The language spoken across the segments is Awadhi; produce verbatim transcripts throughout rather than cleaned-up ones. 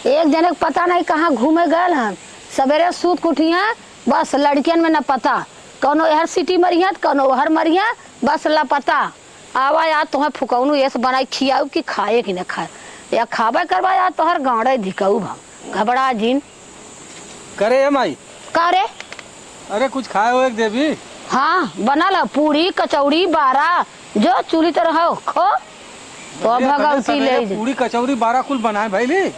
एक जने के पता नहीं कहाँ घूमे गयल हैं। सबेरे सूत के उठिहैं, बस लड़कियन में न पता, कौनो एहर सीटी मरिहैं त कौनो ओहर मरिहैं, बस लापता। आवा यार, तोहैं फुकौनू एस बनाई खियाउब कि खाए कि न खाए, या खाबे करबा यार, तोहर गाँड़े धिकउब हम, घबड़ा जिन। करे ए माई। का रे? अरे कुछ खाए होए के देबी? हाँ, बनल है पूड़ी, कचौड़ी, बारा, जो चूल्ही तर हो, खो। तो अरे, भगवती कने ले सवेरे जा। पूड़ी, कचौड़ी, बारा कुल बनाए भइली?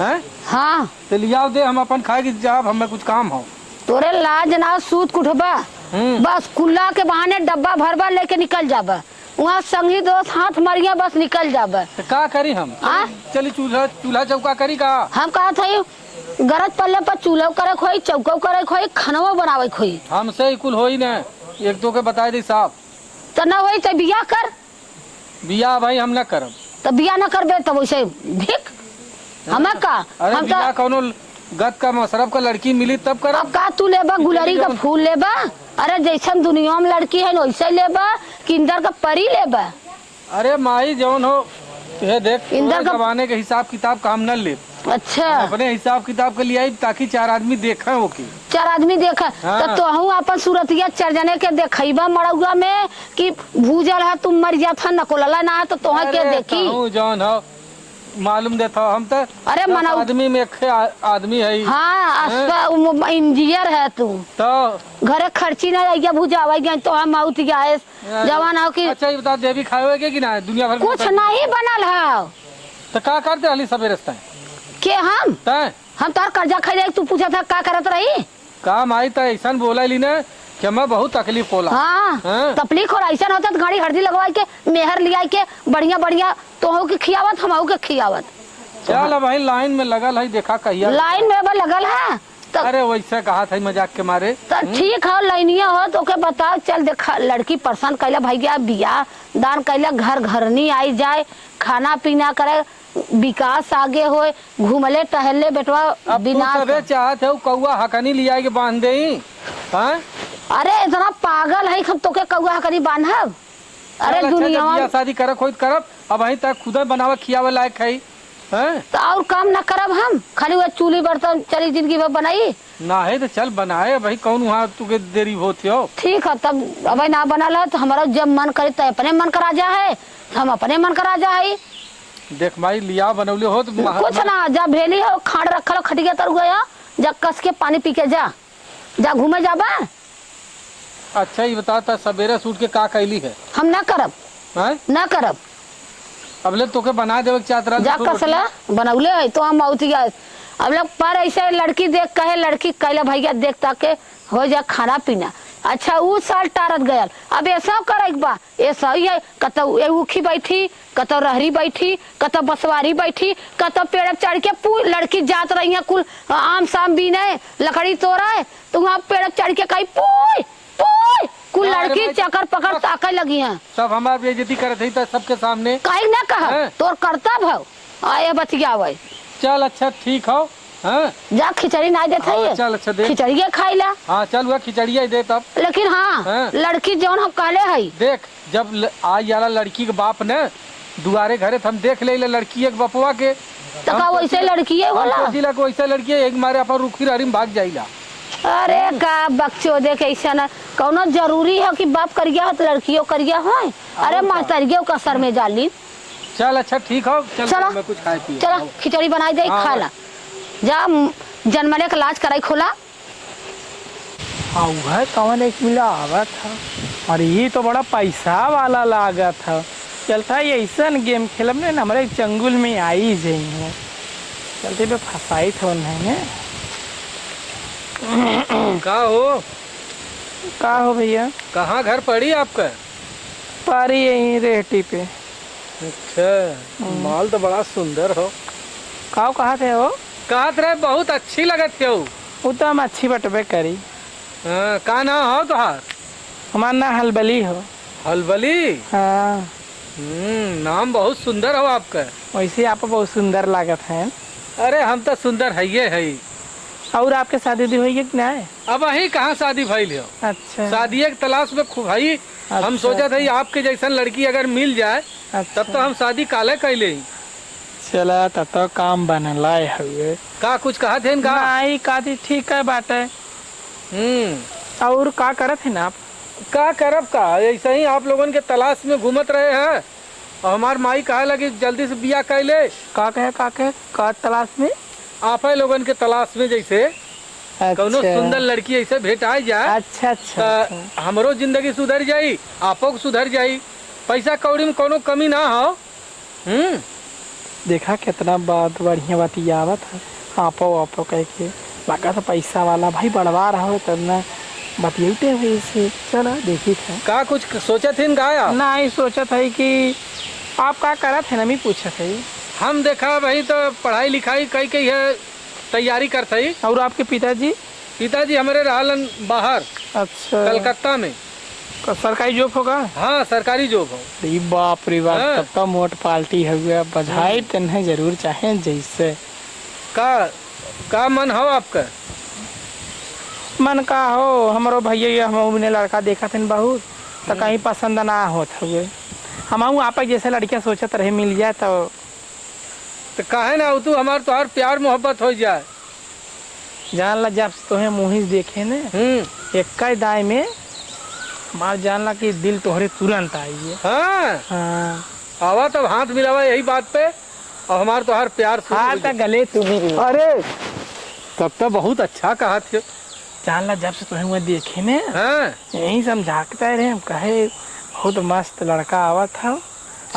हैं? हाँ। ते लियाव दे, हम अपन खाए के जाब, हमें कुछ काम हो। तोरे लाज ना, सूत के उठबा। हम्म। बस कुल्ला के बहाने डब्बा भरबा, लेके निकल जाबा। वहाँ संगी दोस्त हाथ मरिया, बस निकल जाबे। त का करी हम? आ? चली चूल्हा, चूल्हा चौका करी का? हम कहत हई, गरज पड़ले पर चूल्हो करे के होई, चौको करे के होई, खनवो बनावे के होई। हमसे ही कुल होई न, एक दो के बताए दी साहब। त न होई त बियाह कर। बियाह भाई हम न करब। त बियाह न करबे त वैसे भीख? हमें का? अरे हम तो बियाह कौनो गत का मशरफ का लड़की मिली तब करब। अब का तू लेबा, गुलरी का फूल लेबा? अरे जैसन दुनिया में लड़की है वैसे लेबा कि इंदर का परी लेबा? अरे माई जौन हो, ये देख, इंदर तोरे का जमाने के हिसाब किताब का हम न लेब। अच्छा। हम अपने हिसाब किताब के लिए आई ताकि चार आदमी देखें ओके। चार आदमी देखे हाँ। तो तोहू अपन सूरतिया चार जने के देखइबा मड़उआ में कि भूजल है, तू मर जात है, नकोलला ना है तो तोहे के अरे देखी? तहूँ जौन हो, मालूम देत हो, हम त अरे दस मनऊ आदमी में एक आ-, आदमी है। हाँ, हैं? अस्पा-, उ-, म-, इंजीनियर है तू। तो? घरे खर्ची ना आइया भुजावा गया तो हम आउत गया है। अरे, जवान हो कि अच्छा, ये बता, देवी खाए हुए के कि ना? दुनिया भर में कुछ बता। नहीं बनल है। तो का करते रहली सबेरे से तैं? के हम? तैं? हम तोहर कर्जा खैले, तू पूछत है का करत रही? काम आई त ऐसन बोला ली ना कि हमें बहुत तकलीफ होला। हाँ, हाँ। तकलीफ होला, ऐसन होता त गाड़ी हरदी लगवाई के, मेहर लियाई के, बढ़िया बढ़िया तोहू के खियावत, हमहू के खियावत। चल, अब भाई लाइन में लगल है, देखा कहिया। लाइन में अब लगल है, त अरे वैसे कहा था मजाक के मारे। त हम्म? ठीक है, लाइनिया हो तो ओके बताओ, चल देखा, लड़की पसंद कैला भैया, बियाह दान कैला, घर घरनी आई जाए, खाना पीना करे, विकास आगे होए, घूमले टहलले बेटवा अब तू विनाश सबे हो। चाहत है कौआ हकनी लिया के बांध देई, हाँ? अरे इतना पागल है, हम तोके कौआ हकनी बांधब? अरे चल, अच्छा, जब दुनिया बियाह शादी करक होई त करब, अब वहीं तक खुदे बनावे खियावे लायक है, हैं? त और काम न करब हम, खाली वह चूल्ही बर्तन चली जिंदगी भर बनाई। ना है तो चल बनाए, अब वही कौन वहाँ तुके देरी होत हो? ठीक है, तब अब ना बनल है तो हमारा जब मन करे तो अपने मन करा जा है, हम अपने मन करा जा है। देख माई, लिया बनौले हो तो मह-, कुछ मह- ना, जा भेली हो, खाड़ रखल हो, खटिया तर गया, जा कस के पानी पी के जा, जा घूमे जाबा। अच्छा, ये बता, ता सबेरे से उठ के का कैली है? हम ना करब। हैं? ना करब। अब ले तोके बना देवे के चाहत रहल जा तो कसला रोटी। बनौले है तो हम औती गए। अब लोग पर ऐसे लड़की देख कहे, लड़की कैला भैया देख ताके हो जा खाना पीना। अच्छा, उ साल टारत गयल, अब ऐसा करे के बा। ए सही है, कतौ ए ऊखी बैठी, कतौ रहरी बैठी, कतौ बसवारी बैठी, कतौ पेड़ पे चढ़ के पू-, लड़की जात रही है कुल आम साम बीने, लकड़ी तोड़े, तो वहाँ पेड़ पे चढ़ के कही, "पूई, पूई।" कुल अरे लड़की भाई, चकर पकड़ सब ताके लगी हैं। सब हमार बेइज्जती करत है तो सबके सामने। काहे ना कहा, हैं? तोर करतब है, आए बतियावे। चल अच्छा ठीक हो, हाँ? जा खिचड़ी ना देत हाँ, है ये। चल, अच्छा, दे। खिचड़िए खाई ला। हाँ, चल, वह खिचड़िया ही दे तब। लेकिन हाँ, हाँ। लड़की जौन हम कहले हई। देख, जब ल-, आ जाला लड़की के बाप ने दुआरे घरे, त हम देख ले, ले लड़की एक बपवा के। त हम का वैसे सोची-, लड़किए हम होला? सोची ला कि वैसे लड़की एक मारे अपन रुखी रहरी में भाग जाइला। अरे हम्म। का बकचोदे के ऐसा ना, कौनो जरूरी है कि बाप करिया हो त लड़कियों करिया हो? अरे और का? महतरियों का सर में जाली। चल, अच्छा, ठीक हो, चल, चलो। मैं कुछ खाए पिए। चलो, आओ। खिचड़ी बनाई दे, हाँ, खा बस। ला। जा, म-, जनमले के लाज कराई खोला। आ, उहे कवन एक मिला आवत ह। अरे, ई तो बड़ा पैसा वाला लागत ह। चलता, ये ऐसन game खेलब ने, हमरे चंगुल में आई जइहें। चलते बे फंसाई थो नहीं ने। का हो? का हो भैया? कहाँ घर पड़ी आपका? पारी यहीं रेहटी पे। अच्छा, हम्म। माल तो बड़ा सुंदर हो। काव कहत है हो? कहत रहे बहुत अच्छी लगत हो। वो तो हम अच्छी बटबे करी। हाँ, का नाम हो तोहार? हमार नाम हलबली हो। हलबली? हाँ। हम्म, नाम बहुत सुंदर हो आपका। वैसे आप बहुत सुंदर लागत हैं। अरे, हम तो सुंदर हइये हई। और आपके शादी उदी होइए कि ना? अब अही कहाँ शादी भइल हो? अच्छा। शादी के तलाश में खूब हई। हम अच्छा, सोचत हई अच्छा। आपके जैसन लड़की अगर मिल जाए, अच्छा। तब तो हम शादी काले कैले ही। चला, तब तो काम बनलाए हउए। का कुछ कहत हन का? नाहीं, कहत ही ठीक है बाटे। हम्म। और का करत हन आप? का करब का, ऐसे ही आप लोगन के तलाश में घूमत रहे हैं। और हमार माई कहे लगी, "जल्दी से बियाह कर ले।" का कहे, का कहे, का तलाश में? आप ही लोगन के तलाश में, जैसे अच्छा। कौनो सुंदर लड़की ऐसे भेंटाई जाए, अच्छा, अच्छा, त अच्छा। हमरो जिंदगी सुधर जाई, आपो के सुधर जाई, पैसा कौड़ी में कौनो कमी ना हो। हम्म। देखा, कितना बात बढ़िया बतियावत है, आपो, आपो कह के। लगा तो पैसा वाला भाई बड़वा रहो, तब ना बतियाते हुए से। चला, देखी था। का कुछ क-, सोचत हिन का आप? नाहीं, सोचत है कि आप का करत है, नमी पूछत है। हम देखा भाई, तो पढ़ाई लिखाई कई कई है, तैयारी करत है। और आपके पिताजी? पिताजी हमरे रहलन बाहर, अच्छा। कलकत्ता में। क-, सरकारी job होगा? हाँ, सरकारी job हो। अरे बाप रे बाप, हाँ। तब तो मोट पार्टी हउए, बधाई हम्म। तन्हे जरूर चाहे जैसे। का, का मन हो आपका? मन का हो, हमरो भैया ये हम उन्हें लड़का देखत हन बहुत, तो हम्म। कहीं पसंद ना होत हउए। हमहू आप जैसे लड़कियां सोचत रहे, मिल जाए तो। तो काहे ना, तू हमार तोहार प्यार मोहब्बत हो जाए। जान ला, जब से तोहे मुँही से देखे ने, हम्म। एक ही दाई में हमार जान ला कि दिल तोहरे तुरंत आई है। हाँ। हाँ। आवा तब हाथ मिलावा यही बात पे, और हमार तोहार प्यार शुरू हाँ, हो तो जाए। गले तू भी। अरे, तब तो बहुत अच्छा कहा थे। जान ला, जब से तोहे हुआ देखे ने, हाँ। यही समझा के रहे, हम कहे, "बहुत मस्त लड़का आवत है।"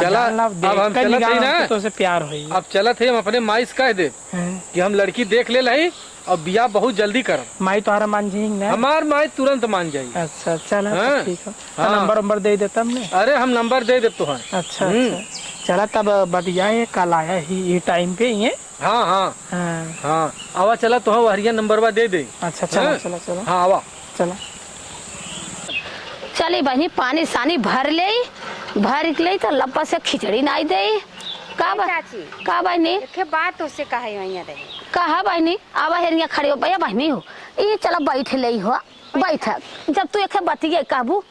चला, जान ला, अब हम देखते चलत निगाह हई ना। हमके तोसे प्यार होई। अब चलत हई, हम अपने माई से कह देब हम्म। कि हम लड़की देख ले रही, अब बियाह बहुत जल्दी करब। माई तोहरा मान जाई ना? हमार माई तुरंत मान जाई। अच्छा, चला, तो हाँ। ठीक है। तो हाँ। नंबर, नंबर दे देता हमने। अरे, हम नंबर दे देब तोहार। अच्छा, हम्म। अच्छा। चला, तब बतिया, ये कल आया ही, ये टाइम पे ये। हाँ, हाँ। हाँ। हाँ, आवा, चला, तोहार वहरिया नंबरवा दे दे। अच्छा, चला, हाँ? चला, चला। हाँ, आवा। चला। चली बहिनी, पानी सानी भर लेई, भर के लेई त लप्पा से खिचड़ी नाई देई। का ए बा-, चाची, का बहिनी? एके बात तोसे कहे वहिया रहे। कहा बहिनी, आवा हेरिया खड़ी हो, भैया बहिनी हो। ई चला बैठ लेई हो, बैठ। जब तू एके बतिये कहबू,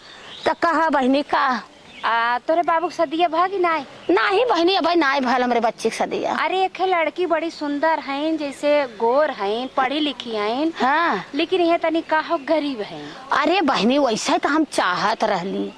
त कहा बहिनी का? आ, तोरे बाबू के सदिया भा कि नाई? नाही बहिनी, अबे नाई भल हमरे बच्ची के सदिया। अरे, एक लड़की बड़ी सुंदर हईन, जैसे गोर हईन, पढ़ी लिखी हईन। हाँ। लेकिन ये तनी का हो, गरीब हईन। अरे बहिनी, वैसे तो हम चाहत रहली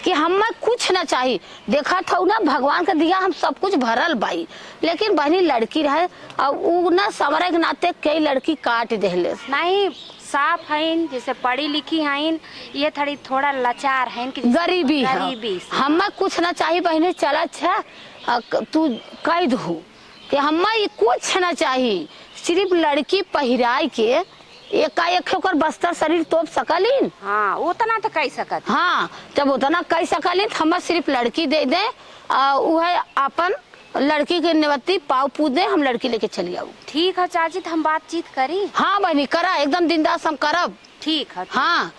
कि हमें कुछ ना चाही। देखत हऊ ना, भगवान के दिया हम सब कुछ भरल बाई, लेकिन बहिनी लड़की रहे, अब उ ना समरे के नाते कई लड़की काट देहले। नहीं, साफ हईन, जैसे पढ़ी लिखी हईन, ये थोड़ी, थोड़ा लाचार हईन कि जैसे गरीबी है। गरीबी से। हमें कुछ ना चाही बहिनी, चल अच्छा, अ, क-, तू कह दहू कि हमें ये कुछ ना चाही, सिर्फ लड़की पहिराई के एकाएक ओकर बस्तर शरीर तोप सकलिन। हाँ, उतना तो कह सकत। हाँ, जब उतना कह सकलिन, तो हमें सिर्फ लड़की दे दे, आ, उहे अपन लड़की के नेवती पाव पूजे, हम लड़की लेके चली आऊ। ठीक है चाची, तो हम बातचीत करी। हाँ बहिनी, करा, एकदम दिनदास हम करब। ठीक है, ठीक। हाँ,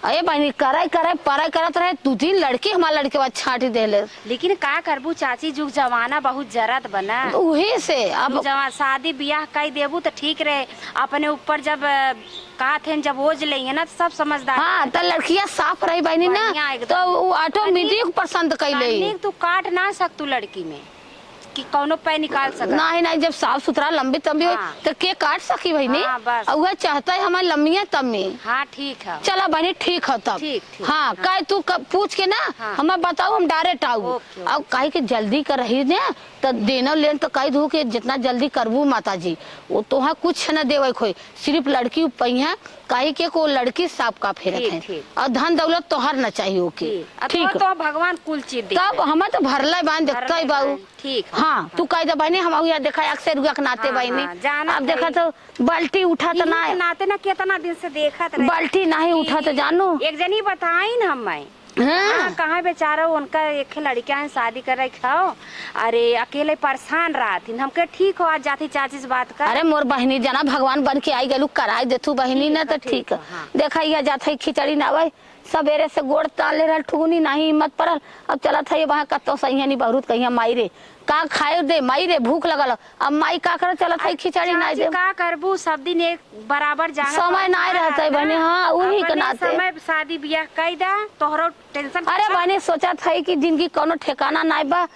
अरे बहिनी, कराई, कराई, पराई करत रहे, दू तीन लड़की हमार लड़के बाद छांटी देले। लेकिन का करबू चाची, जुग जमाना बहुत जरत बना। उही से अब जुग जमा-, शादी बियाह कई देबू तो ठीक रहे, अपने ऊपर जब, अ, कहत हैं, जब ओज लेइहे ना, तो सब समझदार। हाँ, तो लड़कियां साफ रही बहिनी ना, बढ़िया एकदम। तो वो automatic पसंद कई लेई। तनिक तू काट ना सकतू लड़की में। कि कौनो पै निकाल सकत। नाही, नाही, जब साफ सुथरा लंबी तंबी होई, हाँ। तो के काट सकी बहिनी? हाँ, बस। और वह चाहता है हमारे लम्बिया तम्मी। हाँ, ठीक है। चला बहिनी, ठीक है तब। ठीक, ठीक। हाँ, हाँ। काहे तू कब पूछ के ना, हाँ। हमें बताऊ, हम direct आऊ। OK, OK। अब काहे के जल्दी कर रही ने, तो देनो लेन तो कह दू कि जितना जल्दी करबू माता जी, वो तोहा कुछ न देवे खोई, सिर्फ लड़की पइहा, काहे के को लड़की सांप का फेरत ठीक, है। ठीक। और धन दौलत तोहर न चाहिए ओके। ठीक। अब ठीक। तो, तो भगवान कुल चीज दे तब दे। हमें तो भरले बान देखते भरले ही बाऊ। बान। ठीक है। हाँ, तू कह दे बहिनी, हम यहाँ देखा अक्सर हुआ के नाते हाँ, बहिनी। हाँ, जानत अब देखा है। तो बाल्टी उठा तो यही ना के है। नाते ना कितना दिन से देखत रहे। बाल्टी नहीं उठा तो कि जानू। एक जनी बताइन हम मैं। हाँ। हाँ, कहाँ बेचारा उनका एक लड़कियां हैं शादी कर रखा हो। अरे, अकेले परेशान रहत हिन। हमके ठीक हो, आज जाती चाची से बात कर। अरे, मोर बहिनी जना भगवान बन के आई गलू, कराई देतू बहिनी ठीक ना है, तो ठीक ठीक है। है, हाँ। देखा, यह जात है खिचड़ी ना भाई, सबेरे से गोड़ ताले रहल ठुगुनी, नाही हिम्मत परल। अब चलत है ये वहाँ कत्तो सही है नी बहुत कहिया माई रे, का खाए दे माई रे, भूख लगल। अब माई का करे, चलत है खिचड़ी ना चाची दे। का करबू, सब दिन एक बराबर जाना समय पड़ता नाय है रहता है बहिनी, हाँ, वही के अपने नाते। समय शादी बियाह कई दा, तोहरो tension अरे खत्म। बहिनी, सोचत है कि जिंदगी कौनो ठिकाना नाय बा,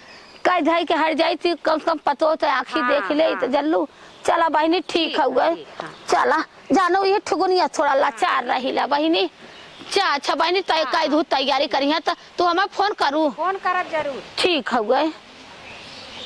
कह धई के हट जाई थी, कम से कम पतो तो आँखी हाँ, देख ले हाँ। तो जल्लू। चला बहिनी, ठीक ठीक हउए। ठीक, हाँ। चला, जानो ये ठुगुनिया थोड़ा लाचार रहिला बहिनी। चा, अच्छा बहिनी, तय हाँ, कह दू हाँ। तैयारी करिहा त तू हमें फोन करू। फोन करब जरूर। ठीक हउए।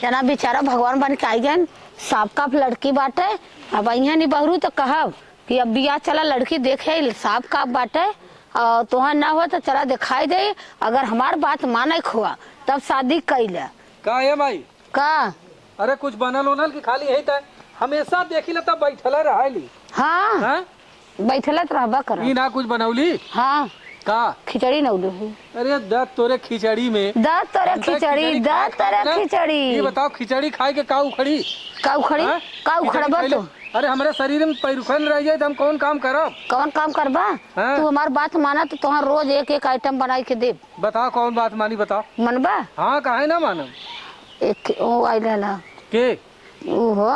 जना बेचारा भगवान बन के आई गए, साफ काफ लड़की बाटे। अब अइहे नी बहरू त कहब कि अब बियाह चला लड़की देखे, साफ काफ बाटे। और तोहर ना हो त चला दिखाई दे। अगर हमार बात माने खोआ तब शादी कइले। का ए माई? का? अरे कुछ बनल उनल कि खाली यही त हमेशा देखी ला तब बैठले रहली। हाँ। हाँ? बैठले त रहबा कर। ई ना कुछ बनौली? हाँ। का? खिचड़ी नौले हई। अरे दत तोरे खिचड़ी में। दत तोरे हम तो खिचड़ी, खिचड़ी खाए दत तोरे खाए ना। खिचड़ी। ये बताओ खिचड़ी खाए के का उखड़ी? का उखड़ी? हाँ? का खिचड़ी उखड़बा खाई ले। तू? अरे हमरे शरीर में पैरुखन रह जाए त हम कौन काम करब? कौन काम करबा? हाँ। तू हमार बात माना त तोहार रोज एक एक आइटम बनाई के देब। बताओ कौन बात मानी बताओ। मनबा? हाँ काहे ना मानब? एक ओ आइल हला। के? ऊ हो,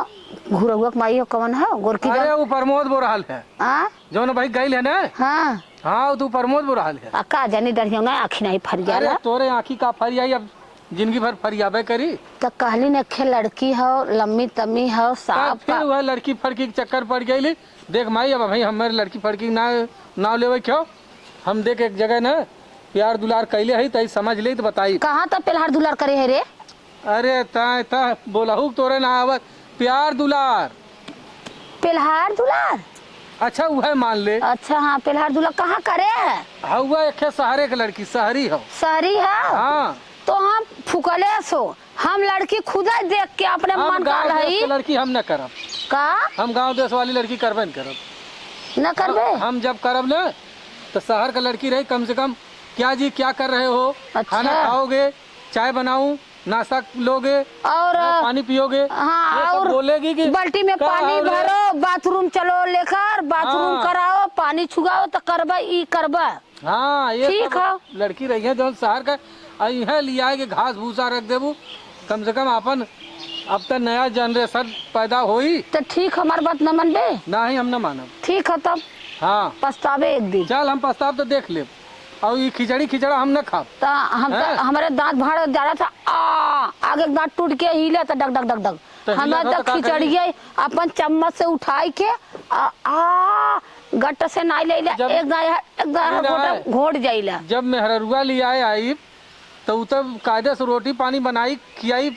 घुरहुआ के माई हो, कवन हो? गोरकी अरे, जौन ऊ प्रमोद बोरहाल है। आ? जौन भाई गइल है ना? हाँ। हाँ, ऊ तो प्रमोद बोरहाल है। आ, का जानी, डरियौना आँखी नहीं फरियाला। अरे, तोरे आँखी का फरियाई, अब जिंदगी भर फरियाबे करी। त कहली न, खे लड़की हो, लम्मी तम्मी हो, तब साफ फिर का। वह लड़की फड़की के चक्कर पड़ गइली। देख माई, अब भाई हमारे लड़की फड़की ना, नाव लेवे क्यों? हम देख एक जगह ना प्यार दुलार कैले है, तई समझ ले तो बताई। कहाँ त प्यार दुलार करे है रे? अरे ताय ता बोलहु तोरे ना आवत। प्यार दुलार। पेल्हार दुलार? अच्छा उहे मान ले। अच्छा हाँ, पेल्हार दुलार कहाँ करे है? हउआ एक ठे शहरे के लड़की, शहरी हो। शहरी है? हाँ। तो हम फुकले सो, हम लड़की खुदे देख के अपने हम मन का गाँव देश हई। के लड़की हम न करब। का? हम गाँव देश वाली लड़की करबे न करब। न करबे? हम जब करब न तो शहर का लड़की रही, कम से कम क्या जी क्या कर रहे हो, अच्छा। खाना खाओगे, चाय बनाऊं, नाश्ता लोगे, और, और पानी पियोगे, हाँ, ये सब और बोलेगी कि बाल्टी में का पानी हो रे? भरो, बाथरूम चलो लेकर, बाथरूम हाँ। कराओ, पानी छुआओ, तो करबा, ई करबा। हाँ, ये ठीक सब है। लड़की रही है जौन शहर का, आ इहे लियाए के घास भूसा रख देबू, कम से कम अपन अब त नया जनरेशन पैदा होई। तो ठीक, हमार बात न मनबे? नाही, हम न मानब। ठीक है तब। हाँ। पछतावे एक दिन। चल, हम पछताब तो देख लेब। और ई खिचड़ी खिचड़ा हम न खाब। त हम त, हैं? हमरे दाँत भाड़ जा रहा था, आ, आगे दाँत टूट के हिले त डग डग डग डग। तो हिले हमें तो त का करी? खिचड़िए अपन चम्मच से उठाई के, आ, आ, गट से नाई ले ले, जब एक दाँत, एक दाँत नहीं, घोटा नहीं। घोट जाइला। जब मेहररुआ लियाए आई, तो उ तब कायदे से रोटी पानी बनाई, खियाई,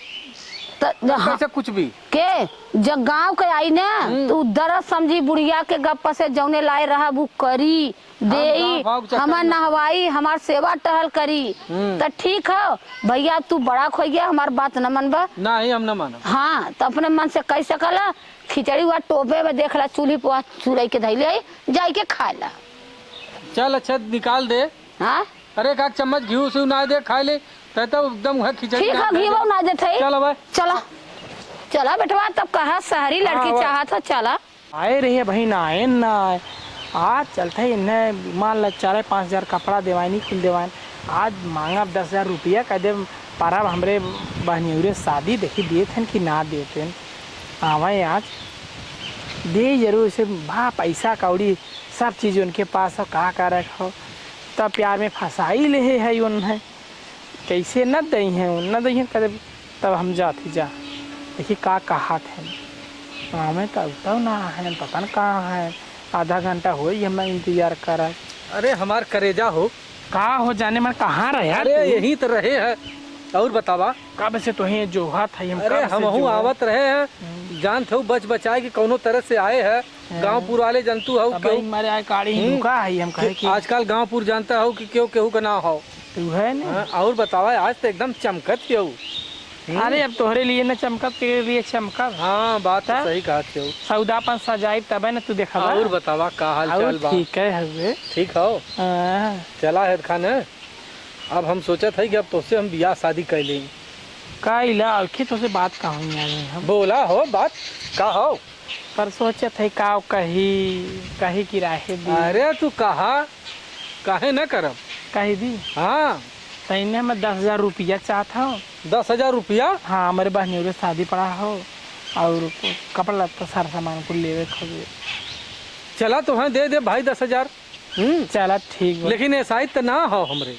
त तब हाँ। कैसे कुछ भी। के, जब गाँव के आई ना, हम्म। तो उ दरद समझी बुढ़िया के गप्पा से जौने लाए रहब उ करी। हम देई, गाँव भाव के चक्कर हमार में नहवाई, हमार सेवा टहल करी। हम्म। त ठीक हो, भैया, तू बड़ा खोई गया, हमार बात न मनबा। नाही, हम न मानब। हाँ, त अपने मन से कह सकला, खिचड़ी हुआ टोपे में देख ला, चूल्ही पे चुरई के धइले आई, जाई के खा ला। चल, अच्छा, निकाल दे। हाँ? अरे, का चम्मच घी उसी ना दे, खाए ले, तै तो एकदम है खिचड़ी ठीक ना है, खाए घी ले। वो ना दे थे। चल, अब। चला, चला बेटवा, तब कहा शहरी हाँ, लड़की वो। चाहत हो, चला। आए रहिए बहिन, आए ना आए। आज चलते इन्हें मान ल चार पाँच हजार कपड़ा देवाइन, कुल देवाइन। आज मांगब दस हजार रुपया, कह दे परब हमरे बहनियौरे शादी, देखी देत हन कि ना देत हन। आवे आज, दे जरूर से, भा पैसा कौड़ी सब चीज उनके पास हो, का का रखो, तब प्यार में फंसाई लेहे है उन्हें। कैसे न दई हैं, न दई हैं, कह दे तब हम जात ही जा। देखी का कहत हैं। हमें तो उतव ना है, पता न कहाँ है। आधा घंटा होई हमें इंतजार करत। अरे हमार करेजा हो। का हो जाने मन कहाँ रहे यार अरे तू? यहीं तो रहे है। और बतावा? कब से तोहे जोहत है हम अरे कब से हमहू जोहत? आवत रहे हैं। हम्म। जानत हो बच बचाए के कौनो तरह से आए हैं। हाँ। गाँवपुर वाले जनतू हो तब क्यों? ही मारे आए काड़ी हम्म। रुका है हम कहे कि कि आजकल गाँवपुर जानता हो कि क्यों केहू का ना हो। तू है ना? हाँ, और बतावा आज तो एकदम चमकत क्यों? हम्म। अरे, अब तोहरे लिए न चमकब, तेरे लिए चमकब। हाँ, बात तो त? सही कहत हो। सौदा अपन सजाइब तबे न तू देखबा। और बतावा, का हाल और चाल बा? ठीक है हउए। ठीक हो? हाँ। चला है खाने। अब हम सोचत है कि अब तोसे हम बियाह शादी कर लें। का इला आखिर तोसे बात का हुई आ गई हम? बोला हो बात, का हो? पर सोचत है का कही, कही की राहे दी। अरे तू कहा, काहे न करब? कही दी? हाँ। तैने मैं दस हजार रुपया चाहत हूँ। दस हजार रुपया? हाँ, हमारे बहनियों के शादी पड़ा हो और कपड़ा लत्ता सारा सामान को लेवे खोजे। चला तो हाँ दे दे भाई दस हजार। हम्म। चला ठीक बा। लेकिन ऐसा ही तो ना हो हमरे।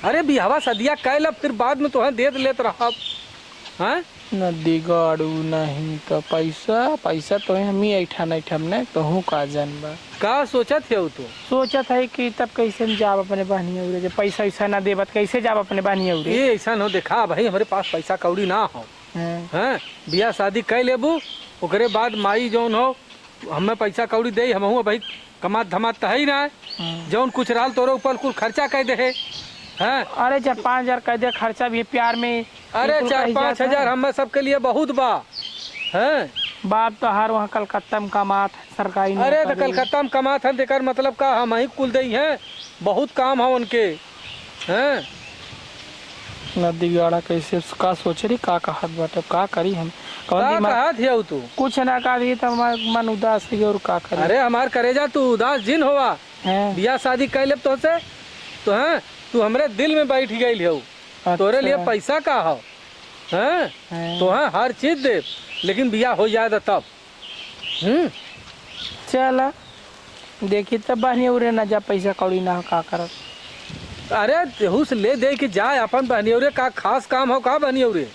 अरे बियाहवा सदिया कइ लब, फिर बाद में तोहें देत लेत रहब। हैं? नदी गाड़ू नहीं तो पैसा, पैसा तोहें हमही ऐठा नहीं ठमने, तोहूँ का जानबा। का सोचत हऊ तू? सोचत है कि तब कैसे हम जाब अपने बहनिया उरे, जब पैसा वैसा ना देबा त कैसे जाब अपने बहनिया उरे? ए, ऐसा न हो, देखा भाई, हमरे पास पैसा कौड़ी ना हो। हाँ। हैं? बियाह शादी कइ लेबू, ओकरे बाद माई जौन हो, हमें पैसा कौड़ी देई, हमहू अबही कमात धमात त है ही ना। हम्म। जौन कुछ रहल तोरे ऊपर कुल खर्चा कइ देहे। हैं? अरे, चार पाँच हजार कइ दे खर्चा भी प्यार में, अरे, बिल्कुल चार कही पाँच जात हजार है। हमें सबके लिए बहुत बा। हैं? बाप तो हर वहाँ कलकत्ता में कमात है, सरकारी अरे, तो नौकरी। कलकत्ता में कमात है, तेकर मतलब का हम ही कुल देई हैं? बहुत काम है उनके। हैं? नदी गाड़ा कैसे, का सोचे रही, का कहत बाटे, का करी हम? कौन का दिमाग? कहत हियऊ तू? कुछ ना कहत ही, तो हमार मन उदास है और का करी? अरे हमार करेजा, तू उदास जिन होवा। हैं? बियाह शादी कइ लेब तोहसे, तो हैं, तू हमरे दिल में बैठ गइल हऊ। अच्छा। तोरे लिए पैसा का हो? हैं? हैं। तोहें हर चीज देब, लेकिन बियाह हो जाए त तब। हम्म। चला, देखी तब बहनियौरे ना जा, पैसा कौड़ी ना हो, का करब। अरे, तेहू से ले दे के जाए अपन बहनियौरे, का खास काम हो का बहनियौरे?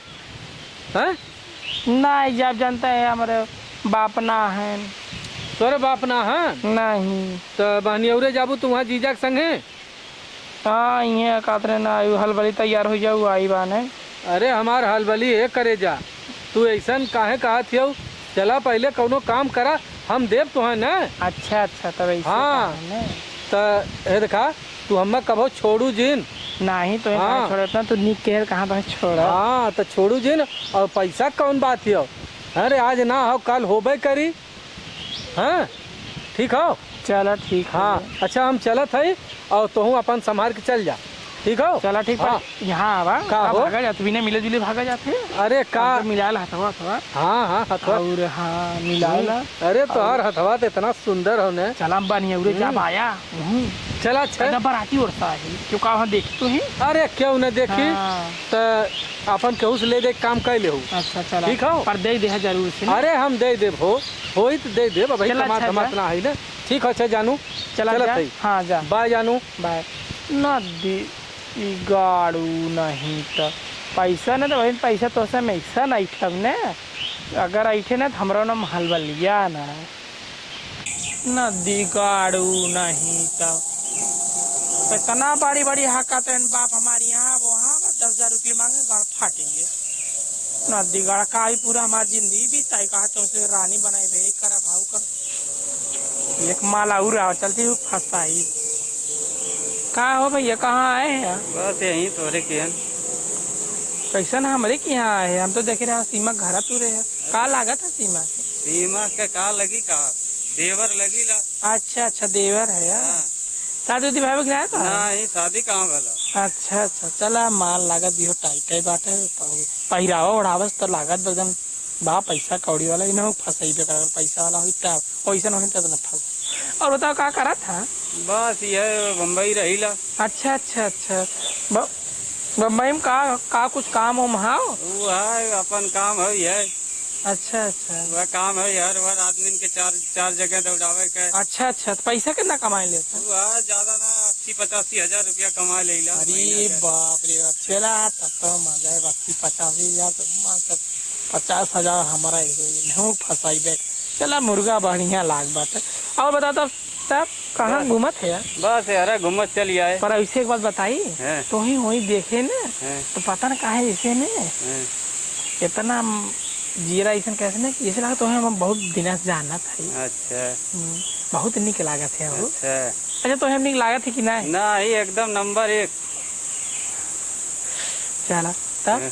हैं? नहीं, जब जानते हैं, हमारे बाप ना हैं। तोरे बाप ना हैं? नहीं। तो बहनियौरे जाबू तू वहाँ जीजा के संगे? हाँ, इहे कहत रहे ना, आयु हलबली तैयार हो जाऊ, आई बाने। अरे हमार हलबली, ए करेजा, तू ऐसन काहे कहत हियऊ? चला पहिले कौनो काम करा, हम देब तोहे न। अच्छा, अच्छा, तब ऐसे हाँ। कहे न। त ए देखा, तू हम्मे कबो छोड़ू जिन। नाही, तो हाँ। कहाँ छोड़त ना, तू नीक कहे कहाँ तो छोड़ा। हाँ, त छोड़ू जिन, और पैसा कौन बात हियऊ? अरे आज ना हो, कल होबे करी। हाँ, ठीक हो? चला, ठीक हो। हाँ, अच्छा, हम चलत हई और तोहू अपन संभार के चल जा, ठीक हो? चला, ठीक बा। हाँ। यहाँ आवा, का का हो? भागा जात, बिना मिले जुले भागा जात है। अरे, का? हमसे मिला ला हथवा, हथवा। हाँ, हाँ, हथवा। और हाँ, मिला हम्म। ला। अरे, तोहार और हथवा तो इतना सुंदर हो ने। चला, हम बनियौरे जा हम्म। आया। हम्म। चला, अच्छा। एकदम बराती ओरसा है, क्यों का वहाँ देखी तो है? अरे, क्यों न देखी? हाँ। त अपन केहू से ले दे के काम कर लेहू। अच्छा, चला। ठीक हो? पर दे दे जरूर से ना। अरे, हम दे देब हो। होई त दे देब, अबही चला, कमात अच्छा, धमात जा। ना है ना। ठीक हो, अच्छा जानू। चला चलत जा। हई। हाँ, जा। बाय जानू। बाय। ना दी, ई गाड़ू नहीं त पैसा ना, तो वही पैसा तो से में ऐसा नहीं ठग ने। अगर ऐठे ना, तो हमरा ना महल बलिया ना। नदी गाड़ू नहीं त इतना बड़ी बड़ी हाका तेन बाप हमारे यहाँ, वहाँ दस हजार रुपये मांगे, गाड़ फाटेंगे। नदी गाड़ का ही पूरा हमारी जिंदगी बीताई, कहा तो उसे रानी बनाई भाई, करा भाव कर। एक माला उड़ा चलती हूँ फंसाई। का हो भैया, कहाँ आए हैं यार? बस यहीं तोरे के हन। कैसन हमरे के यहाँ आए हैं? हम तो देखे रहे सीमा घर तुरे है। का लागत है सीमा के? सीमा के का लगी का? देवर लगी ला। अच्छा, अच्छा, देवर है यार। हाँ। शादी उदी भाई के ना था? नहीं, शादी कहाँ भला? अच्छा, अच्छा, चला, माल लागत भी हो, टाइट है बाटे, पह-, पहिरावा ओढ़ावस तो लागत एकदम बा पैसा कौड़ी वाला, इन्हों फंसाई बेकार, अगर पैसा वाला होई तब, वैसे नहीं तब ना फंस। और बताओ, का करत है? बस ये बम्बई रहीला। अच्छा, अच्छा, अच्छा। ब-, बम्बई में का, का कुछ काम वाम है? वो है, अपन काम है, ये। अच्छा, अच्छा। वह काम है यार, हर आदमी के चार, चार जगह दौड़ावे के। अच्छा, अच्छा, तो पैसा कितना कमाए लेते? वो है, ज्यादा ना, अस्सी पचासी हजार रुपया कमा लेला अरे महीना का। बाप रे बाप, चला, तब तो मजा है, अस्सी पचासी हजार तो, मतलब, पचास हजार हमारा ही होई, नहीं फंसाई बैग। चला, मुर्गा बढ़िया लाग बाटे। और बता, तब, तब कहाँ बस। घूमत है यार? बस यार, घूमत चल आए। पर ऐसे एक बात बताई, हैं। तो ही वही देखे ने, हैं। तो पता न काहे ऐसे ने, हैं। इतना म-, जीरा ऐसन कैसे ने, कि ऐसे लगा तो हम बहुत दिन से जानत है। अच्छा। हम्म, बहुत निक लागत है हो। अच्छा। अच्छा, तो हम निक लागत है कि नहीं? नहीं, एकदम नंबर एक। चला, तब? हैं?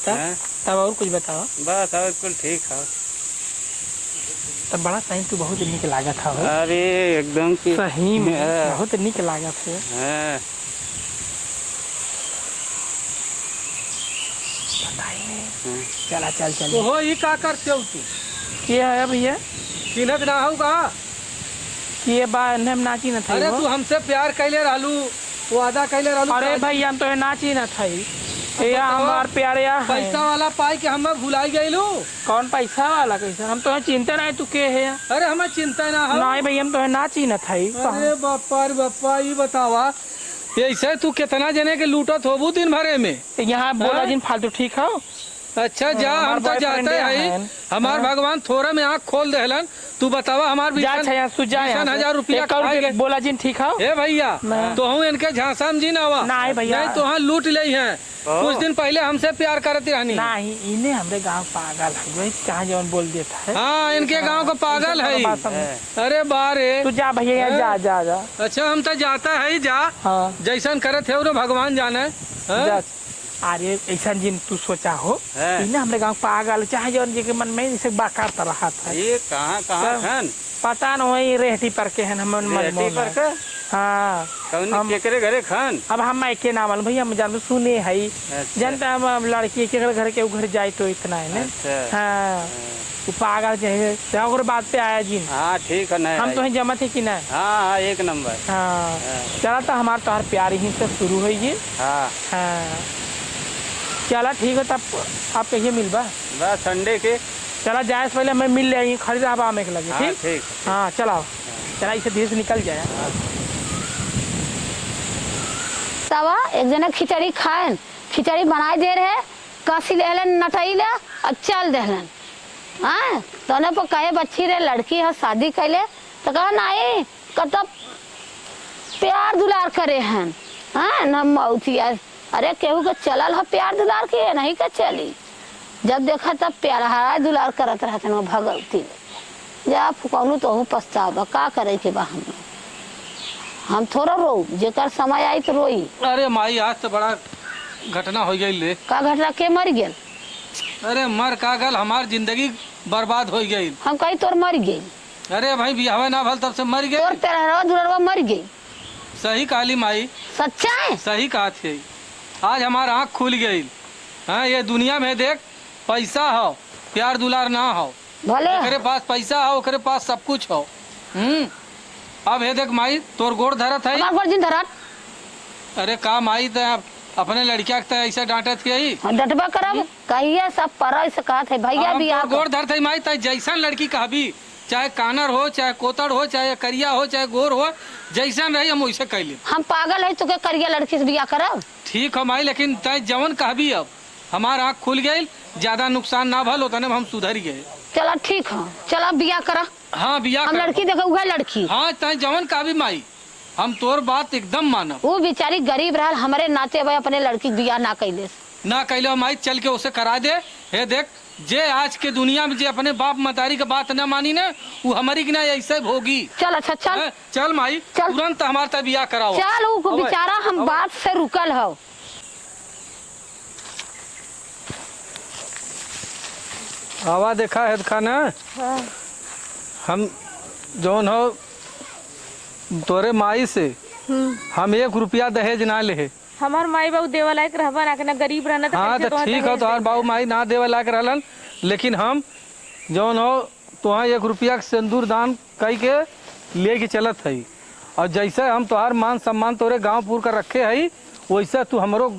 तब? हैं? तब और कुछ बताओ। बस, और कुल ठीक है। तब बड़ा सही, तू बहुत निक लागत है हो। अरे, एकदम की सही में, हाँ। बहुत निक लागत है। हाँ। बताई नहीं। हाँ। चला, चल, चल। ओहो, ई का करते हो तू? के है भैया? चिन्हत ना हो का? के बा, एन्ने हम ना चिन्हत हई अरे, हो। तू हमसे प्यार कैले रहलू, वादा कैले रहलू, अरे का भाई, हम तोहे ना चिन्हत हई। अब ए, बताओ, हमार प्यार या है। पैसा वाला पाई के हमें भुलाई गइलू। कौन पैसा वाला? कैसे? हम तोहे चिंता नहीं, तू के है? अरे, हमें चिंता ना हो। नहीं भाई, हम तोहे ना चिन्हत हई। अरे बापा रे बापा, ई बतावा, ऐसे तू कितना जने के लूटत होबू दिन भरे में? यहाँ बोला हाँ? जिन फालतू, ठीक हो? अच्छा, जा, हमार हम तो boyfriend जाते हैं। हैं। हमार हाँ। भगवान थोड़ा में आँख खोल देहलन। तू बतावा, हमार जा, बीसन, अच्छा, यहाँ तू जा, यहाँ बीसन से। हजार रुपया एक करोड़ खाए के गए। बोला जिन, ठीक हो? ए भैया, मैं तोहू इनके झांसा में जिन आवा। नहीं भैया। नहीं, तोहाँ लूट लेइहैं। ओ। कुछ दिन पहिले हमसे प्यार करत रहनी। नहीं, इन्हें हमरे गाँव पागल है, वही कहाँ जौन बोल देता है। हाँ, इनके गाँव का पागल है। बात समझ। अरे बा रे। तू जा भैया, यहाँ जा, हैं? जा, जा। अच्छा, हम तो जाता है, जा। हाँ। जैसन करत है, उन्हें भगवान जाने। हैं? जा। अरे, ऐसा जिन तू सोचा हो, हैं? इन्हें हमरे गाँव पागल, चाहे जौन जी के मन में इसे बाकात रहत है। ये कहाँ, कहाँ तो खन? पता न, वही रेहटी पर के हैं, हम रेहटी पर के? हाँ। कौन हम केकरे घरे खान? अब हम मायके ना मालूम भैया, हम जान सुने हई। अच्छा। जनता हम, हम लड़की के घर के उ घर जाए तो इतना है ना। अच्छा। हाँ। हाँ। वो पागल जैसे, तो ओकरे बात पे आया जी। हाँ, ठीक है, नहीं हम आई। तो हैं जमत है कि ना? हाँ, हाँ, एक नंबर। हाँ। हाँ। चला तो हमार तोहार प्यार यहीं से शुरू होई जी। हाँ। हाँ। चला ठीक है, तब आप कहिए मिलबा? बस Sunday के। चला जाए से पहले हमें मिल ले, खरीद आबा हमें के लगे, हाँ, ठीक? ठीक। हाँ, चला। चला, इसे धीरे से निकल जाए। तवा एक जने खिचड़ी खाएन, खिचड़ी बनाए दे रहे, कसी लेहलन नटई ले और चल देहलन। हाँ, तने पर कहे बच्ची रे लड़की है शादी कैले, तो कहा नहीं, कतब प्यार दुलार करे हैं। हाँ, न मौतिया, अरे केहू के चलल है प्यार दुलार के, नहीं के चली। जब देखा तब प्यार है दुलार करत रहते हैं भगवती। जा फुकौनू तोहू पछतावा, का करे के बा हम? हम थोड़ा रोऊ, जेकर समय आई तो रोई। अरे माई, आज तो बड़ा घटना हो गई ले। का घटना, के मर गेल? अरे मर का गल, हमार जिंदगी बर्बाद हो गई। हम कही तोर मर गई। अरे भाई, बियाहवे ना भल तब से मर गई। तोर पेरहरवा दुलरवा मर गई। सही कहली माई। सच्चा है? सही कहत है। आज हमार आँख खुल गई। हाँ, ये दुनिया में देख, पैसा हो, प्यार दुलार ना हो। भले। जेकरे पास पैसा हो, ओकरे पास सब कुछ हो। हम्म। अब हे देख माई, तोर गोड़ धरत है। हमार गोड़ जिन धरत। अरे का माई, तै अपने लड़किया के तै ऐसे डांटत के ही? हाँ, डटबा करब। हम्म। कहिए सब पर ऐसे कहत है, भैया अब हम बियाह तोर कर। गोड़ धरत है माई, तै जैसन लड़की कहबी, चाहे कानर हो, चाहे कोतड़ हो, चाहे करिया हो, चाहे गोर हो, जैसन रही हम वैसे कह लेब। हम पागल है, तो के करिया लड़की से बियाह करब? ठीक हो माई, लेकिन तै जवन कहबी अब। हमार आँख खुल गइल, ज्यादा नुकसान ना भल, ओतने में हम सुधर गए। चला ठीक ह, चला बियाह करा। हाँ, बियाह हम करब। लड़की देखे, उहे लड़की। हाँ, तैं जवन कहबी माई, हम तोर बात एकदम मानब। उ बेचारी गरीब रहल, हमरे नाते वह अपने लड़की के बियाह ना कैलेस। ना कैले हो माई, चल के ओसे करा दे। हे देख, जे आज के दुनिया में जे अपने बाप मतारी के बात ना मानी ना, उ हमरी के ना ऐसे भोगी। चल, अच्छा, चल। हैं? चल माई, चल। तुरंत हमार तै बियाह कराओ। चल, उ अबे, बेचारा हम अबे। बात से रुकल हौ। आवा देखा है खा ना। हाँ। हम जौन हो तोरे माई से हम्म। हम एक रुपया दहेज ना लेहे। हमार माई बाबू देवे लायक रहबा ना, के ना गरीब रहना तो हाँ, कैसे तो तोहर ठीक हो, दहेज तोहार देबे? बाबू माई ना देवे लायक रहलन, लेकिन हम जौन हो तोहाँ एक रुपया के सिंदूर दान कई के लेके चलत हई। और जैसे हम तोहार मान सम्मान तोरे गाँव पूर का रखे हई, वैसे तू हमरो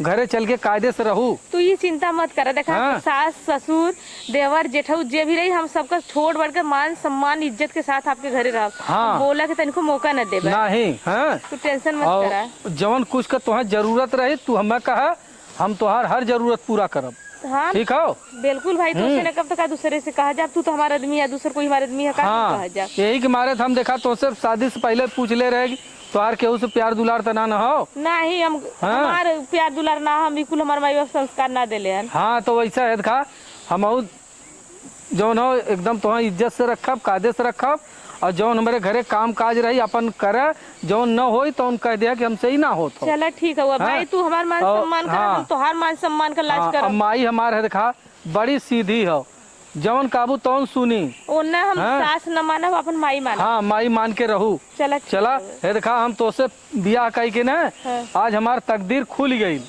घरे चल के कायदे से रहू। तू ई चिंता मत कर, देखा, हाँ। सास, ससुर, देवर, जेठऊ जे भी रही, हम सबका छोट बड़ के मान सम्मान इज्जत के साथ आपके घरे रहब। हाँ। हम बोला के तनिको मौका न देबे। नहीं, हाँ। तू tension मत और करा। जवन कुछ का तोहार जरूरत रही, तू हमें कहा, हम तोहार हर जरूरत पूरा करब। हाँ, ठीक हो? बिल्कुल भाई, तोसे हम्म। न कब तक दूसरे से कहा जा, तू तो हमारा आदमी है, दूसर कोई हमारा आदमी है, का हाँ, कहा जा? यही के मारे तो हम देखा, तोसे शादी से पहले पूछ ले रहे कि तोहार केहू से प्यार दुलार तना न हो? नहीं, हम, हाँ। हमार प्यार दुलार ना, हम बिल्कुल हमार माई बाप संस्कार ना देले हन। हाँ, तो वैसा है, देखा, हम जौन हो एकदम तोहाँ इज्जत से रखब, कायदे से रखब, और जौन हमरे घरे काम काज रही अपन करे, जौन न होई तौन कह दिया कि हमसे ही ना होत हो। चला ठीक है, हाँ? भाई तू हमार मान और सम्मान कर, हाँ। हम तोहार मान सम्मान का लाज हाँ, करब। अब माई हमार है देखा, बड़ी सीधी हो, जौन काबू तौन सुनी। ओन्ने हम हाँ? सास न मानब, अपन माई मानब। हाँ, माई मान के रहू। चला ठीक चला, है। हे देखा, हम तोसे बियाह कई के ना, हाँ। आज हमार तकदीर खुल गई।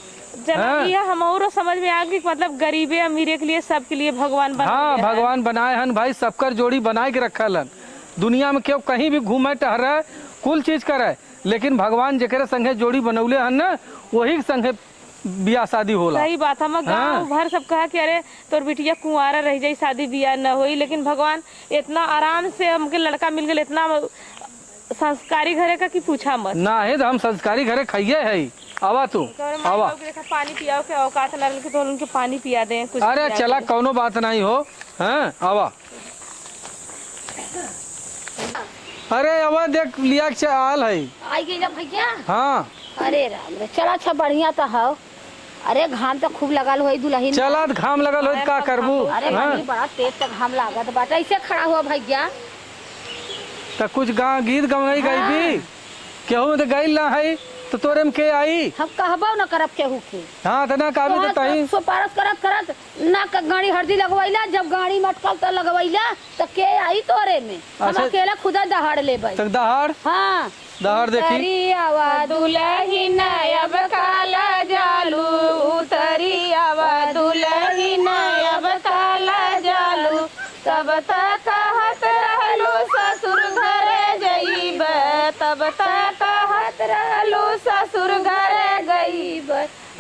जब हाँ। यह हम औरो समझ में आ गई कि मतलब गरीबे अमीरे के लिए, सबके लिए भगवान बना हाँ, दिया है। भगवान बनाए हन भाई, सबकर जोड़ी बनाए के रखल हन। दुनिया में केहू कहीं भी घूमे टहरे, कुल चीज करे, लेकिन भगवान जेकरे संगे जोड़ी बनौले हन ना, वही के संगे बियाह शादी होला। सही बात, हम हाँ। गाँव भर सब कहा कि अरे तोर बिटिया कुंवारा रह जाई, शादी बियाह न होई, लेकिन भगवान इतना आराम से हमके लड़का मिल गइल, इतना संस्कारी घरे का कि पूछा मत। नाही, त हम संस्कारी घरे खइये है। आवा तू, तोरे माई आवा। बाबू के देखा, पानी पियाओ के औकात ना रहल कि तो उनके पानी पिया दे, कुछ अरे पिया चला, दे। कौनो बात नाही हो। हाँ, आवा। अरे आवा, देख लिया के आल है। आई गई ना भैया। हाँ। अरे राम रे, चला अच्छा, बढ़िया तो हो। अरे घाम तो खूब लगल होई दुलहिन। चला, त घाम लगल होई, त का करबू? अरे हाँ? बड़ी बड़ा तेज तो घाम लागत बाटे, ऐसे खड़ा हुआ भैया। त कुछ गा-, गीत गवई हाँ। गईबी? केहू में त गइल ना है, त तोरे में के आई? हम कहबो न करब केहू के। हाँ, त ना कहबी त तोहर तही। सो पारस करत करत ना क-, गाड़ी हरदी लगवैला, जब गाड़ी में अटकल त लगवैला, त के आई तोरे में? हम अच्छा। अकेला खुदा दहाड़ लेबै। त दहाड़? हाँ। दहाड़ देखी। उतरी आवा दुलहिन अब काला जालू, उतरी आवा दुलहिन अब काला जालू। तब त कहत रहलू ससुर घरे जइब, तब त कहत रहलू ससुर घरे गइब।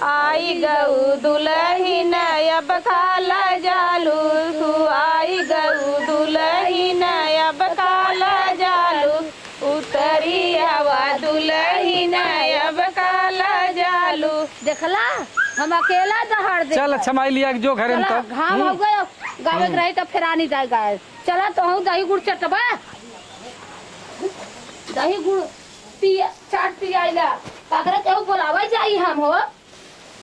आई गऊ दुलहिन अब काला जालू, तू आई गऊ दुलहिन अब काला जालू। उतरी आवा दुलहिन अब काला जालू। देखला, हम अकेला दहाड़ दे। चल, अच्छा माई लिया के जो घरे में चला, तो। घाम हो हम्म। गयो, गावे के हम्म। रही तो फिर आनी जाए गाय। चला, तो हूँ दही गुड़ चटबा, दही गुड़ पिया, चाट पियाइला। काकरे केहू बोलावे जाई हम हो।